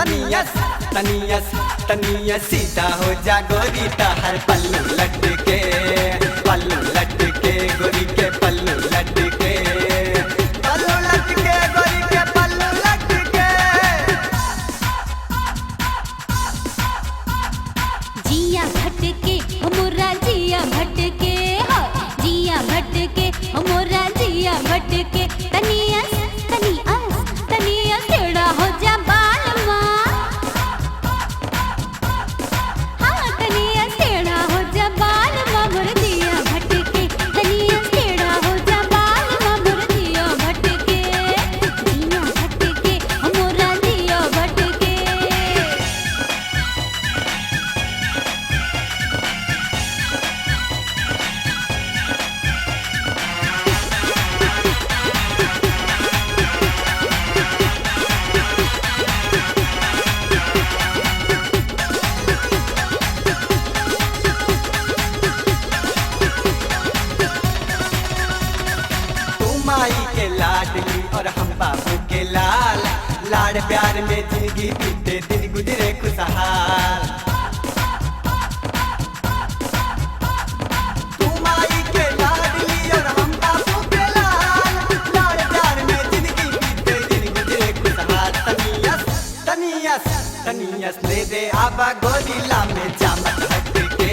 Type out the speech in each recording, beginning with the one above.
तनियस तनियस तनियस सीधा हो जा गोरी तहर पल्लू लटके, पल्लू लटके गोरी के पल्लू लटके, पल्लू लटके गोरी के पल्लू लटके। जिया भटके हो मोरा जिया भटके हो, जिया भटके हो मोरा जिया भटके। तनियस तनियस तनियस टेढ़ा हो जा बाल माँ, हाँ तनियस टेढ़ा हो जा बाल माँ मोर जिया भटके। तनियस टेढ़ा हो जा बाल माँ मोर जिया भटके, जिया भटके हो मोरा जिया भटके। तू माई के लाडली और हम बाबू के लाल, लाड प्यार में जिंदगी बीते दिन गुजरे खुशहाल। तू माई के लाडली और हम बाबू के लाल, लाड प्यार में जिंदगी बीते दिन गुजरे खुशहाल। तनियस तनियस तनियस ले दे आबा गोरीला में जामत हटके,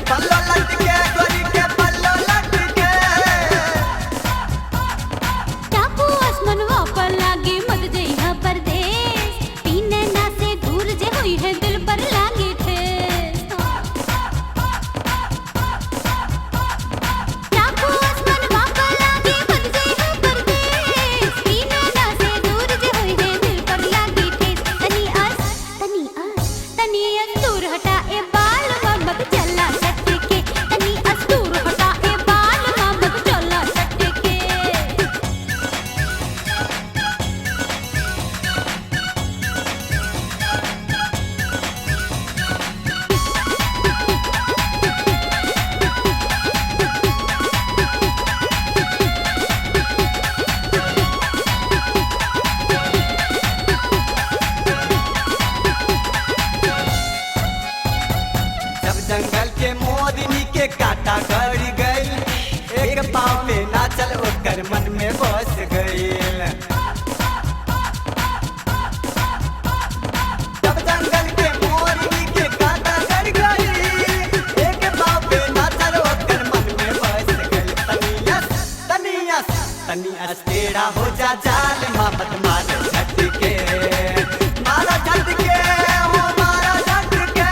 पल्लो लटके गोरी के पल्लो लटके। टापू आसमानवा पर लागे मत जइहा परदेस, पीने ना से दूर जे होई है दिल पर लागे ठेस। टापू आसमानवा पर लागे मत जइहा परदेस, पीने ना से दूर जे होई है दिल पर लागे ठेस। तनी अस तनी अस तनी अस दूर हटा ए बाल मत चला सटके, तनी अस दूर हटा ए बाल मत चला सटके। जब जंगल के मोरनी के काटा गड़ गई, एक पाँव पे नाचल ओकर मन में बस गई। जब जंगल के मोरनी के काटा गड़ गई, एक पाँव पे नाचल ओकर मन में बस गई। तनियस तनियस तनियस टेढ़ा हो जा जाल मापत मार झटके, मारा झटके हो मारा झटके।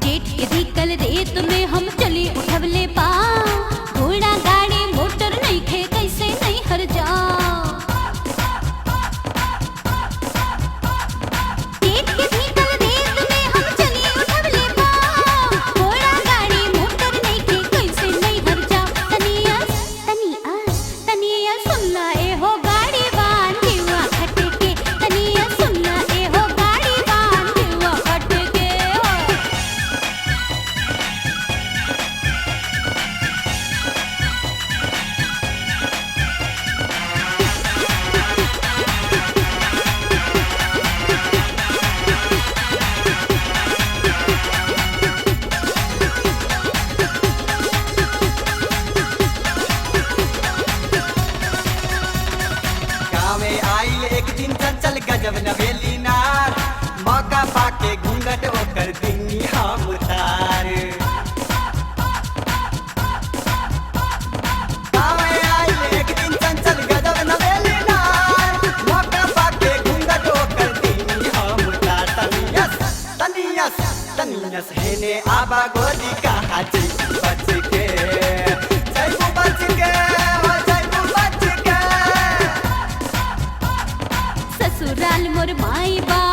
जेठ के धिकल रेत में हम चली उठवले पा, घोड़ा गाड़ी मोटर नहीं खे कैसे नहीं हर जा। जेठ के धिकल रेत में हम चली उठवले पा, घोड़ा गाड़ी मोटर नहीं खे कैसे नहीं हर जा। तनियस तनियस तनियस सुनना ए हो गाड़ी वान जीवा खटके, तनियस सुनना ए हो गाड़ी वान जीवा खटके हो। गाँवे आइल एक दिन चंचल गजब नवेली नार, मौका पाके घूंघट ओकर दिनी हम उतार। गाँवे आइल एक दिन चंचल गजब नवेली नार, मौका पाके घूंघट ओकर दिनी हम उतार। तनियस तनियस तनियस हेने आबा गोरी कहा जैबू बच के, जैबू बच के हो जैबू बच के। ससुराल मोर माई बाप